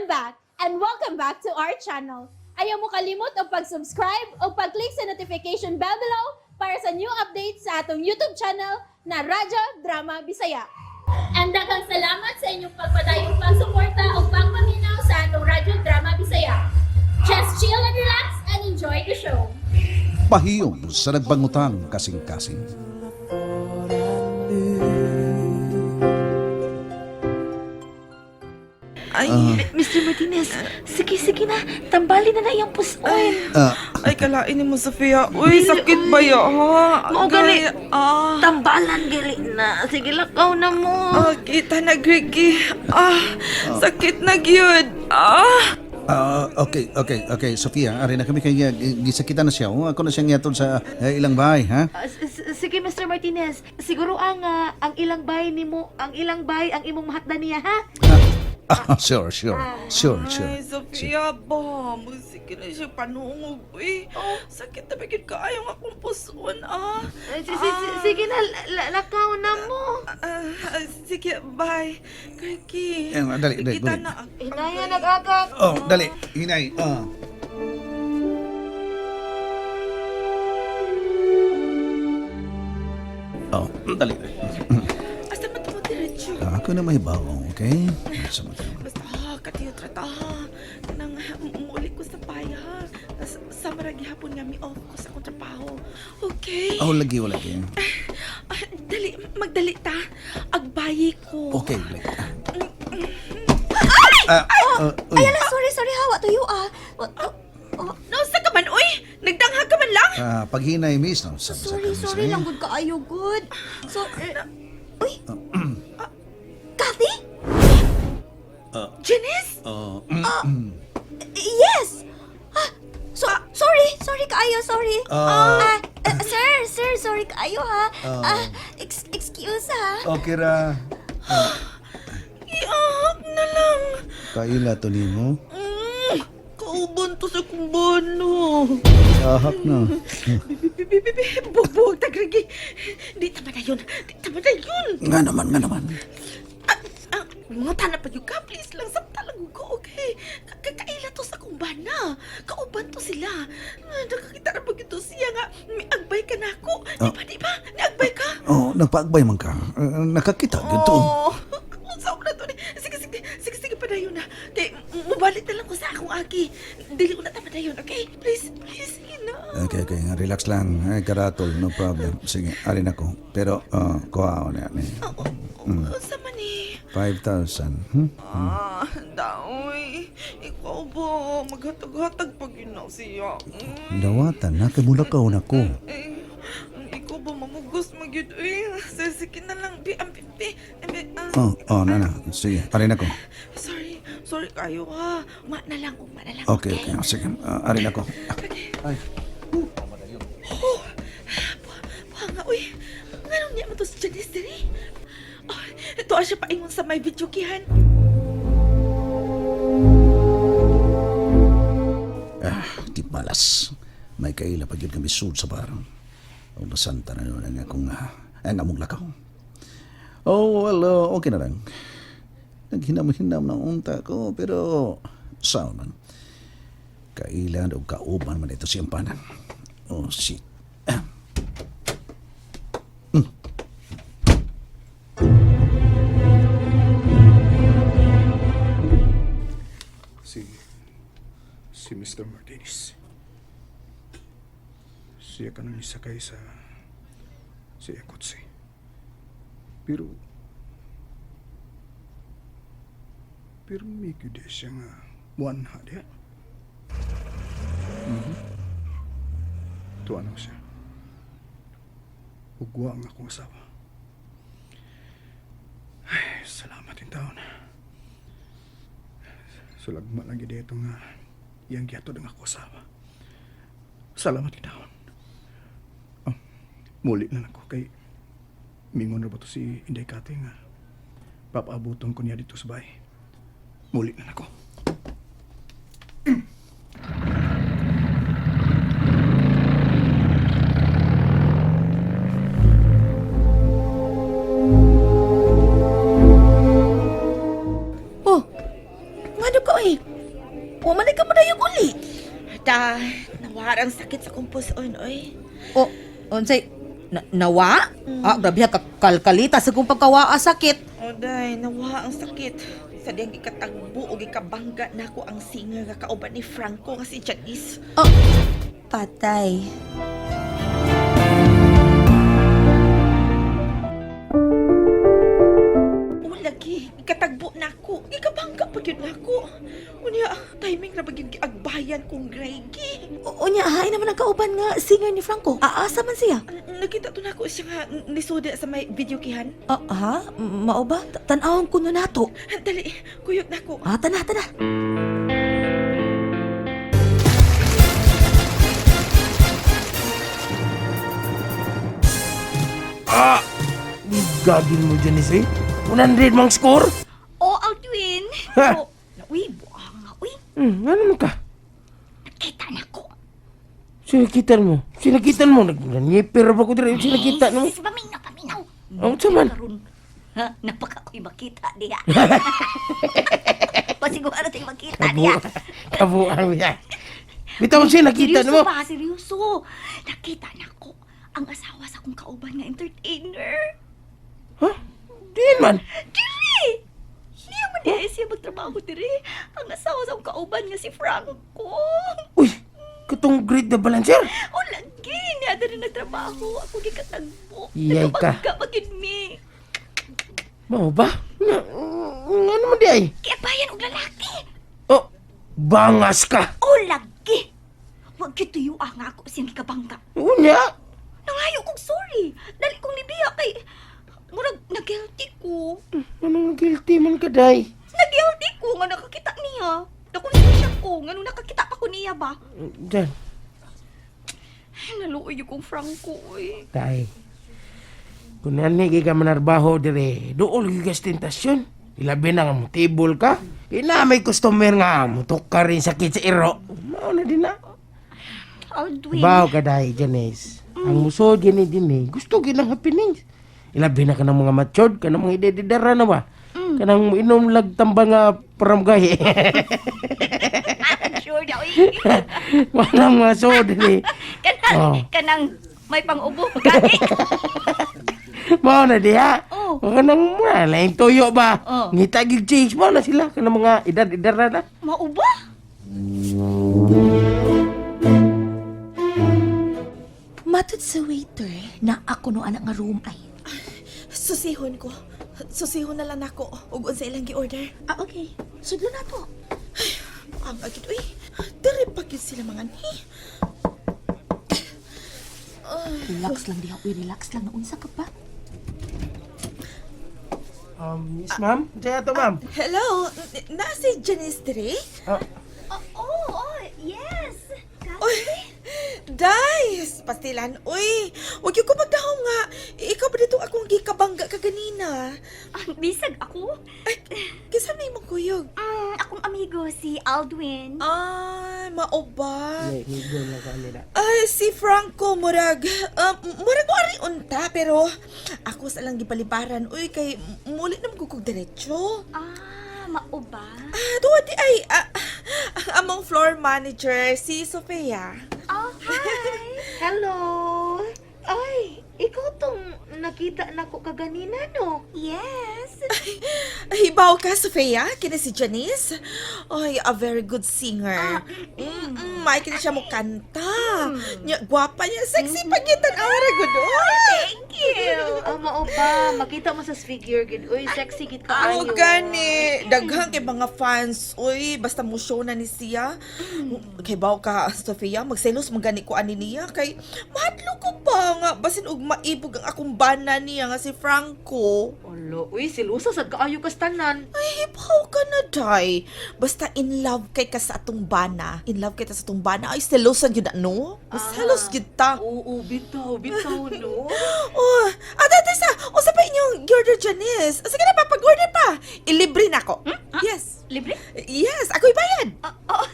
I'm back and welcome back to our channel. Ayaw mo kalimot og pag-subscribe o pag-click sa notification bell below para sa new updates sa atong YouTube channel na Radyo Drama Bisaya. And daghang salamat sa inyong pagpadayong pagsuporta o pagpaminaw sa atong Radyo Drama Bisaya. Just chill and relax and enjoy the show. Pahiyom sa nagbangutang kasing-kasing. Ay, Mr. Martinez, sige, sige na. Tambali na na iyang pusoy. ay kalain ni mo, Sofia. Uy, sakit ba ya, ha? Mao gali. Agay, ah. Tambalan gali na. Sige, lakaw na mo. Ah, kita na, Griggy. Ah, sakit na gyud. Ah. Ah, okay, Sofia, ari na kami kay gisakitan na siya. Oh, ako na siyang yatod sa ilang bahay, ha? Ah, sige, Mr. Martinez. Siguro ang ilang bay nimo, ang ilang bay ang imong mahatdan niya, ha? Ah, sure. Ay, Sofia ba? Magsige na siya panuungog. Uy, sakit na ba gyud kaayo nga akong puson, ah. Eh, sige na, lakaw na mo. Ah, ah, sige, bye. Griggy. Eh, dali, dali, Kita dali. na. Hinaya, nag-agak. Oh, dali, hinay. Ah. Oh, dali. Asa man mo diretso? Ah, ako na may bawo, okay? Sa mga. Basta ha, katiyo trata ha. Nang muuli ko sa paya ha. Sa maragi hapon nga mi off ko sa akong trabaho. Okay? Oh, lagi, wala lagi. Ah, dali, magdali ta. Agbayi ko. Okay, lagi. Ah, uy. Ay, ala, sorry, sorry ha. Wa tuyo ah. Oh, Nausa ka man, uy! Nagdanghag ka man lang! Ah, paghinay, miss. No, sabi sa sorry, miss, sorry eh. lang gud kaayo good. So, uy. Kathy? Janice? Oh, Yes. Ah, so, sorry, sorry kaayo, sorry. Ah. Ah, sir, sir, sorry kaayo ha. Ah, excuse ha. Okay ra. Iahak na lang. Kaila to nimo. Kauban to sa kumbano. Ahak na. Bibi, bubuwag tagrigi. Di tama na yun. Di tama na yun. Nga naman, nga naman. Ah, ah, mga tana pa yun ka, please lang. Sabta lang ko, okay? Kakaila to sa kumbana. Kauban to sila. Ah, nakakita na pag ito siya nga. May agbay ka na ako. Di ba, di ba? Niagbay ka? Oh, nagpaagbay man ka. Nakakita gyud to. Oh, unsa na to ni? Sige, sige, sige, sige, padayon na. Kay, mubalik na lang ko sa akong agi. Dili ko na ta padayon, okay? Please, please, sige na. Okay. Relax lang. Ay, karatol, no problem. Sige, alin ako. Pero, kuha ko na yan. Eh. Oh, oh, unsa man eh? 5,000. Hmm? Ah, daoy. Ikaw ba? Maghatag-hatag pag yun na siya. Dawatan na, kamulakaw na ko. Eh, ikaw ba mamugos magyud uy? Sige na lang, bi, ang pipi. Ah, Oh, na na. Sige, alin ako. sorry, sorry kayo ha. Uma na lang, uma na lang. Okay. Sige, alin ako. Ay, Oh, buha nga, uy. Nganong niya man to si Janice diri? Oh, ito siya paingon sa may video kihan. Ah, di malas. May kaila pag yun kami sud sa barang. O basanta na nun ang akong, ang among lakaw. Oh, well, okay na lang. Naghinam-hinam ng unta ko, pero sao man. Kailan o kauban man ito siyang panan. Oh, shit. Ah. Si Mr. Martinez. Siya ka nang isakay sa kotse. Pero pero may gyud siya nga one ha diya. Tuwa na ko siya. Ugwa ang akong asawa. Ay, salamat in taon. Sulagma lang gyud ito nga iyang gihatod ang ako asawa. Salamat gid. Oh, muli na lang ko kay mingon ra ba to si Inday Kate nga papaabuton ko niya dito sa bahay. Muli na lang ko. Oh, ngano ka eh? Hala, nawarang sakit sa akong puson, oy. O, unsay nawa? Ah, grabe ha, kalkalita sa kong pagkawaa sakit. O day, nawa ang sakit. Sa diyang gikatagbo o gikabangga nako ang singer nga kauban ni Franco nga si Janice. Oh. Patay. O lagi, gikatagbo nako. Gikabangga pa gyud nako. Unya, timing ra ba gyud giagbayan kong Greggy. Unya, hain naman ang kauban nga singer ni Franco. Aasa man siya. Nakita to nako siya nga nisuda sa may video kihan. Ah, ha? Mao ba? Tan-awon ko no nato. Dali, kuyog nako. Ah, tana, tana. Gagin mo dyan, eh. 100 mang score? Oh, Aldwin. Ha? Oh, uy, buang nga, uy. Ano man ka? Nakita na ko. Sinakitan mo. Sinakitan mo. Nangipir ba ko diri? Sinakitan mo. Sis, paminaw, paminaw. Ang sa man? Karon, ha, napaka ko'y makita diha. Pasiguro tayo makita diha. Kabuang niya. Bitaw sinakitan Seryoso mo. ba? Seryoso. Nakita na ko ang asawa sa akong kauban nga entertainer. Ha? Diin man. Diri! Niya man diha siya magtrabaho diri. Ang asawa sa akong kauban nga si Franco. Uy, katong great the balancer. O lagi niya diri nagtrabaho. Ako gikatagbo. Iyay ka. Nagkabangga pa gyud mi. Mao ba? Nga, ano man di ay? Kaya bayan og lalaki. Oh, bangas ka. O lagi. Wag gyud tuyo ang ako siyang gikabangga. Unya. Nangayo kong sorry. Dali kong nibiya kay murag nagilty ko. Anong guilty man ka, day? Nagilty ko nga nakakita niya. Nakonsensya ko nga nung nakakita pa ko niya ba. Diyan. Naluoy yung kong Franco oy. Tay. Kung nani kay ka manarbaho dire, dool gyud ka sa tentasyon. Ilabi na nga mo table ka. Ina may customer nga mutok ka rin sakit sa iro. Mao na din na. Aldwin. Baw ka dai Janice. Ang musod gini din eh. Gusto gyud ng happenings. Ilabi na ka ng mga matured, ka ng mga idedidara na ba? Kanang inom lag tamba nga paramgay. Sure na oy. Walang masod eh. Kanang Oh. kanang may pangubo gani. Mao na diha. Oh. Kanang mga laing tuyo ba? Oh. Ngita gig change mao na sila kanang mga edad-edad na. Mauba? Matod sa waiter na ako no anak nga room ay. Susihon ko. Susihon na lang nako ug unsa ilang gi-order. Ah, okay. Sudlo na to. Ang agad, uy. Diri pa gyud sila mga ni. Relax lang diha, uy, relax lang. Naunsa ka pa? Yes ma'am. Diya to ma'am. Hello, na si Janice diri? Ah, Oh, oh, yes. Uy, Dais, pastilan. Uy, wag yung ko magdahom nga. Ikaw ba dito akong gikabangga ka ganina? Ah, bisag ako. Ay, kisa na imong kuyog. Akong amigo si Aldwin. Ay, mao ba? May lang ka nila. Ay, si Franco, murag, murag wari unta, pero ako sa lang gipalibaran, uy, kay muli na magkukog diretso. Ah, mao ba? Ah, tuwa di ay, ang among floor manager, si Sofia. Oh, hi. Hello. Ay, ikaw tong nakita na ko kaganina, no? Yes. Hibaw ka, Sofia? Kini si Janice? Ay, a very good singer. May kini siya mo kanta. Nya, gwapa niya, sexy pa gyud tan-awa ra gud. Oy. Thank you. Ah, mao ba? Makita mo sa figure gid. Uy, sexy gid Ako kaayo. gani, daghan kay mga fans. Uy, basta mo show na ni siya. Kay baw ka, Sofia, magselos man gani ko ani niya kay mahadlo ko pa nga basin og maibog ang akong bana niya nga si Franco. Olo, uy, silusa sad kaayo kas tanan. Ay, hipaw ka na, day. Basta in love kay ka sa atong bana. In love kay ta sa atong bana. Ay, selosan yun na, no? Mas selos yun ta. Oo, bitaw, bitaw, no? Oh, ate, ate, sa, usa pa inyong order, Janice. Sige na pa, pag-order pa. Ilibre na ako. Yes. Libre? Yes, ako'y bayad. Oh, oh.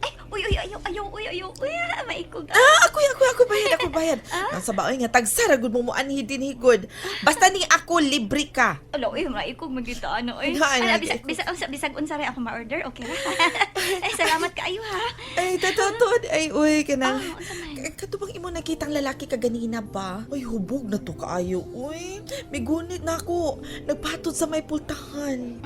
Ay, uy, uy, ayaw, ayaw, uy, ayaw, uy, ah, maikog. Ah, ako'y, ako'y, ako'y bayad, ako'y bayad. Nasa ba, Oy, nga tagsara gud mo moanhi dinhi gud. Basta ni ako libre ka. Alo, uy, maikog magita ano, oy. Ano, Ala, ano, bisag, bisag, bisag, bisag unsa rin ako ma-order, okay ra? Ay, salamat kaayo ha. Ay, totoo. Ay, uy, kanang... Ah, unsa man? Katubang imo nakitang lalaki kaganina ba? Uy, hubog na to kaayo. Uy, may gunit na ako. Nagpatod sa may pultahan.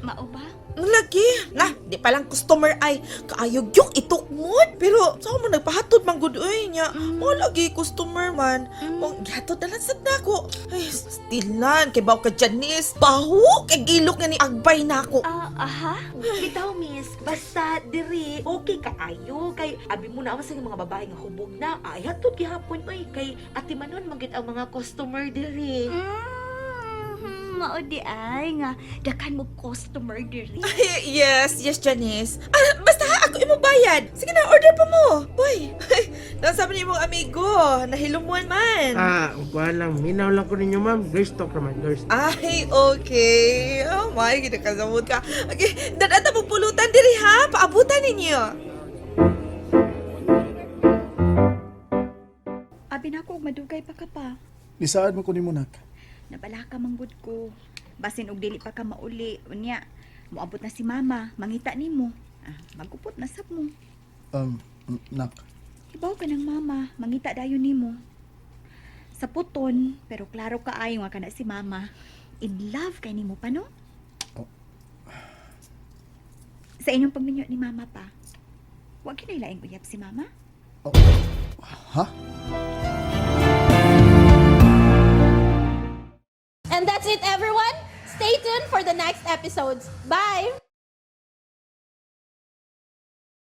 Mao ba? Lagi. Na, di pa lang customer ay kaayo yung itukmod. Pero sa mo nagpahatod man gud uy nya. Mo lagi customer man. Mo gihatod na lang sad nako. Ay, stilan kay baw ka Janice. Baho kay gilok nga ni agbay nako. Ah, aha. Bitaw, miss, basta diri okay kaayo kay abi mo na sa mga babae nga hubog na ay hatod gihapon oy kay ati manon magit ang mga customer diri. Mao di ay nga dakan mo customer diri. Ay, yes, yes, Janice. Ah, basta ako imo bayad. Sige na, order pa mo. Boy, nasabi ni imong amigo, nahilumuan man. Ah, kuan lang, minaw lang ko ninyo ma'am. Girls talk naman, girls. Ay, okay. Oh my, kinakasamot ka. Okay, dadata mo pulutan diri ha. Paabutan ninyo. Abi na ako og madugay pa ka pa. Nisaad mo ko nimo nak. Nabala ka manggod ko. Basin og dili pa ka mauli unya. Moabot na si mama, mangita nimo. Ah, magupot na sab mo. Nak. Hibaw ka ng mama, mangita dayon nimo. Sa puton, pero klaro ka ayo nga kana si mama. In love kay nimo pa no? Oh. Sa inyong pagminyo ni mama pa. Wa kinailaing uyab si mama? Ha? And that's it, everyone. Stay tuned for the next episodes. Bye!